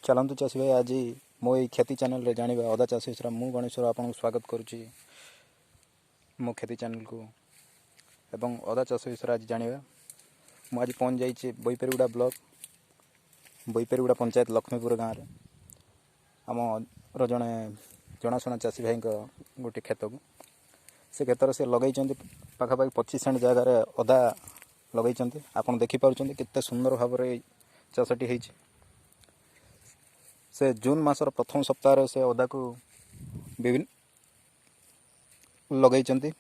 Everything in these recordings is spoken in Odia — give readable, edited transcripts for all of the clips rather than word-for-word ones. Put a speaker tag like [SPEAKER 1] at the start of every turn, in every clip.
[SPEAKER 1] ଚାଲନ୍ତୁ ଚାଷୀ ଭାଇ, ଆଜି ମୋ ଏଇ କ୍ଷତି ଚ୍ୟାନେଲରେ ଜାଣିବା ଅଦା ଚାଷ ବିଷୟରେ। ମୁଁ ଗଣେଶ୍ୱର ଆପଣଙ୍କୁ ସ୍ୱାଗତ କରୁଛି ମୋ କ୍ଷତି ଚ୍ୟାନେଲକୁ ଏବଂ ଅଦା ଚାଷ ବିଷୟରେ ଆଜି ଜାଣିବା। ମୁଁ ଆଜି ପହଞ୍ଚି ଯାଇଛି ବୈପାରିଗୁଡ଼ା ବ୍ଲକ, ବୈପାରିଗୁଡ଼ା ପଞ୍ଚାୟତ ଲକ୍ଷ୍ମୀପୁର ଗାଁରେ ଆମର ଜଣେ ଜଣାଶୁଣା ଚାଷୀ ଭାଇଙ୍କ ଗୋଟେ କ୍ଷେତକୁ। ସେ କ୍ଷେତରେ ସେ ଲଗେଇଛନ୍ତି ପାଖାପାଖି 25 ସେଣ୍ଟ ଜାଗାରେ ଅଦା ଲଗେଇଛନ୍ତି। ଆପଣ ଦେଖିପାରୁଛନ୍ତି କେତେ ସୁନ୍ଦର ଭାବରେ ଏଇ ଚାଷଟି ହେଇଛି। ସେ ଜୁନ୍ ମାସର ପ୍ରଥମ ସପ୍ତାହରେ ସେ ଅଦାକୁ ବିଭିନ୍ନ ଲଗେଇଛନ୍ତି।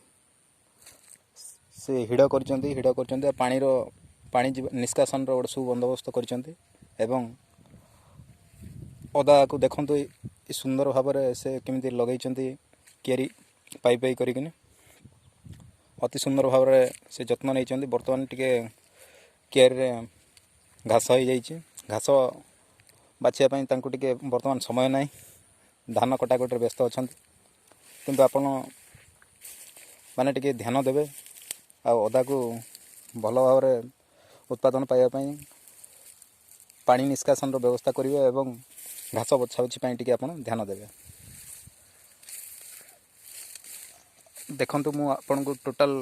[SPEAKER 1] ସେ ହିଡ଼ କରିଛନ୍ତି, ହିଡ଼ କରିଛନ୍ତି ଆଉ ପାଣି ଯିବା ନିଷ୍କାସନର ଗୋଟେ ସୁବନ୍ଦୋବସ୍ତ କରିଛନ୍ତି। ଏବଂ ଅଦାକୁ ଦେଖନ୍ତୁ ଏ ସୁନ୍ଦର ଭାବରେ ସେ କେମିତି ଲଗେଇଛନ୍ତି, କିଆରି ପାଇ ପାଇ କରିକିନି ଅତି ସୁନ୍ଦର ଭାବରେ ସେ ଯତ୍ନ ନେଇଛନ୍ତି। ବର୍ତ୍ତମାନ ଟିକେ କିଆରିରେ ଘାସ ହେଇଯାଇଛି। ଘାସ ବାଛିବା ପାଇଁ ତାଙ୍କୁ ଟିକେ ବର୍ତ୍ତମାନ ସମୟ ନାହିଁ, ଧାନ କଟାକଟିରେ ବ୍ୟସ୍ତ ଅଛନ୍ତି। କିନ୍ତୁ ଆପଣ ମାନେ ଟିକେ ଧ୍ୟାନ ଦେବେ ଆଉ ଅଦାକୁ ଭଲ ଭାବରେ ଉତ୍ପାଦନ ପାଇବା ପାଇଁ ପାଣି ନିଷ୍କାସନର ବ୍ୟବସ୍ଥା କରିବେ ଏବଂ ଘାସ ବଛାବଛି ପାଇଁ ଟିକେ ଆପଣ ଧ୍ୟାନ ଦେବେ। ଦେଖନ୍ତୁ, ମୁଁ ଆପଣଙ୍କୁ ଟୋଟାଲ୍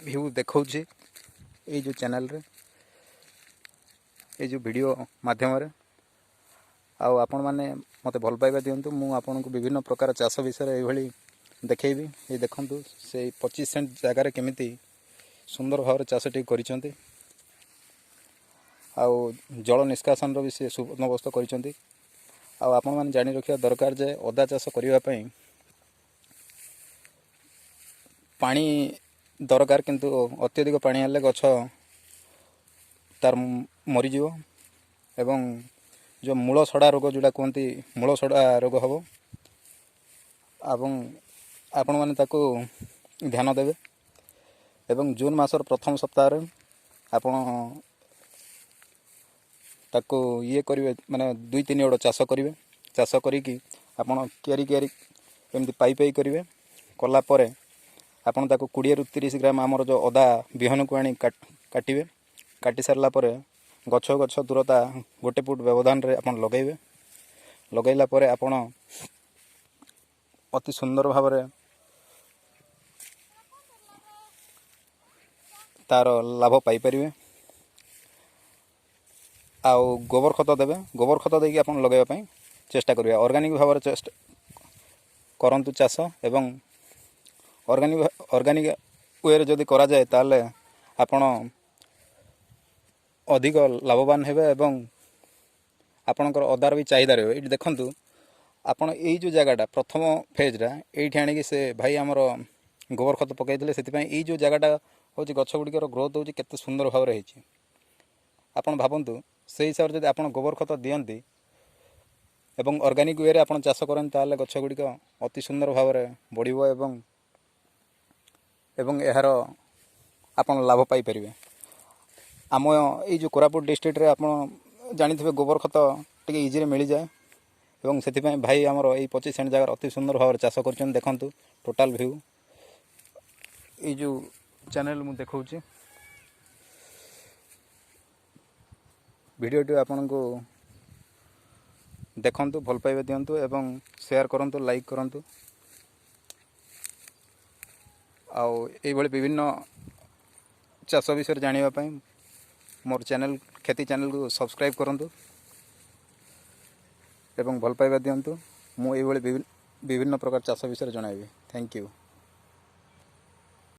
[SPEAKER 1] ଭ୍ୟୁ ଦେଖାଉଛି ଏଇ ଯେଉଁ ଚ୍ୟାନେଲରେ, ଏଇ ଯେଉଁ ଭିଡ଼ିଓ ମାଧ୍ୟମରେ। ଆଉ ଆପଣମାନେ ମୋତେ ଭଲ ପାଇବା ଦିଅନ୍ତୁ, ମୁଁ ଆପଣଙ୍କୁ ବିଭିନ୍ନ ପ୍ରକାର ଚାଷ ବିଷୟରେ ଏଇଭଳି ଦେଖେଇବି। ଏଇ ଦେଖନ୍ତୁ, ସେଇ 25 ସେଣ୍ଟ ଜାଗାରେ କେମିତି ସୁନ୍ଦର ଭାବରେ ଚାଷଟି କରିଛନ୍ତି ଆଉ ଜଳ ନିଷ୍କାସନର ବି ସେ ସୁବନ୍ଦୋବସ୍ତ କରିଛନ୍ତି। ଆଉ ଆପଣମାନେ ଜାଣି ରଖିବା ଦରକାର ଯେ ଅଦା ଚାଷ କରିବା ପାଇଁ ପାଣି ଦରକାର, କିନ୍ତୁ ଅତ୍ୟଧିକ ପାଣି ହେଲେ ଗଛ ତାର ମରିଯିବ ଏବଂ ଯେଉଁ ମୂଳ ସଡ଼ା ରୋଗ ଯେଉଁଟା କୁହନ୍ତି, ମୂଳ ସଡ଼ା ରୋଗ ହେବ। ଏବଂ ଆପଣମାନେ ତାକୁ ଧ୍ୟାନ ଦେବେ। ଏବଂ ଜୁନ୍ ମାସର ପ୍ରଥମ ସପ୍ତାହରେ ଆପଣ ତାକୁ ଇଏ କରିବେ, ମାନେ 2-3 ଓଡ଼ ଚାଷ କରିବେ। ଚାଷ କରିକି ଆପଣ କିଆରି କିଆରି ଏମିତି ପାଇ ପାଇ କରିବେ। କଲା ପରେ ଆପଣ ତାକୁ 20ରୁ 30 ଗ୍ରାମ ଆମର ଯେଉଁ ଅଦା ବିହନକୁ ଆଣି କାଟିବେ। କାଟି ସାରିଲା ପରେ ଗଛ ଗଛ ଦୂରତା 1 ଫୁଟ ବ୍ୟବଧାନରେ ଆପଣ ଲଗାଇବେ। ଲଗାଇଲା ପରେ ଆପଣ ଅତି ସୁନ୍ଦର ଭାବରେ ତାର ଲାଭ ପାଇପାରିବେ। ଆଉ ଗୋବର ଖତ ଦେବେ, ଗୋବର ଖତ ଦେଇକି ଆପଣ ଲଗାଇବା ପାଇଁ ଚେଷ୍ଟା କରିବେ। ଅର୍ଗାନିକ୍ ଭାବରେ ଚେଷ୍ଟା କରନ୍ତୁ ଚାଷ। ଏବଂ ଅର୍ଗାନିକ୍ ୱେରେ ଯଦି କରାଯାଏ ତାହେଲେ ଆପଣ ଅଧିକ ଲାଭବାନ ହେବେ ଏବଂ ଆପଣଙ୍କର ଅଦାର ବି ଚାହିଦା ରହିବ। ଏଇଠି ଦେଖନ୍ତୁ ଆପଣ, ଏଇ ଯେଉଁ ଜାଗାଟା ପ୍ରଥମ ଫେଜ୍ଟା ଏଇଠି ଆଣିକି ସେ ଭାଇ ଆମର ଗୋବର ଖତ ପକାଇଥିଲେ, ସେଥିପାଇଁ ଏଇ ଯେଉଁ ଜାଗାଟା ହେଉଛି ଗଛ ଗୁଡ଼ିକର ଗ୍ରୋଥ୍ ହେଉଛି କେତେ ସୁନ୍ଦର ଭାବରେ ହେଇଛି। ଆପଣ ଭାବନ୍ତୁ, ସେଇ ହିସାବରେ ଯଦି ଆପଣ ଗୋବର ଖତ ଦିଅନ୍ତି ଏବଂ ଅର୍ଗାନିକ୍ ୱେରେ ଆପଣ ଚାଷ କରନ୍ତି ତାହେଲେ ଗଛ ଗୁଡ଼ିକ ଅତି ସୁନ୍ଦର ଭାବରେ ବଢ଼ିବ ଏବଂ ଏହାର ଆପଣ ଲାଭ ପାଇପାରିବେ। ଆମ ଏଇ ଯେଉଁ କୋରାପୁଟ ଡିଷ୍ଟ୍ରିକ୍ଟରେ ଆପଣ ଜାଣିଥିବେ ଗୋବର ଖତ ଟିକେ ଇଜିରେ ମିଳିଯାଏ ଏବଂ ସେଥିପାଇଁ ଭାଇ ଆମର ଏଇ 25 ସେଣ୍ଟ ଜାଗାରେ ଅତି ସୁନ୍ଦର ଭାବରେ ଚାଷ କରୁଛନ୍ତି। ଦେଖନ୍ତୁ ଟୋଟାଲ୍ ଭ୍ୟୁ ଏଇ ଯେଉଁ ଚ୍ୟାନେଲ୍ ମୁଁ ଦେଖାଉଛି। ଭିଡ଼ିଓଟି ଆପଣଙ୍କୁ ଦେଖନ୍ତୁ, ଭଲ ପାଇବା ଦିଅନ୍ତୁ ଏବଂ ସେୟାର କରନ୍ତୁ, ଲାଇକ୍ କରନ୍ତୁ। ଆଉ ଏଇଭଳି ବିଭିନ୍ନ ଚାଷ ବିଷୟରେ ଜାଣିବା ପାଇଁ ମୋର ଚ୍ୟାନେଲ୍ କ୍ଷତି ଚ୍ୟାନେଲ୍କୁ ସବସ୍କ୍ରାଇବ୍ କରନ୍ତୁ ଏବଂ ଭଲ ପାଇବା ଦିଅନ୍ତୁ। ମୁଁ ଏଇଭଳି ବିଭିନ୍ନ ପ୍ରକାର ଚାଷ ବିଷୟରେ ଜଣାଇବି। Thank you.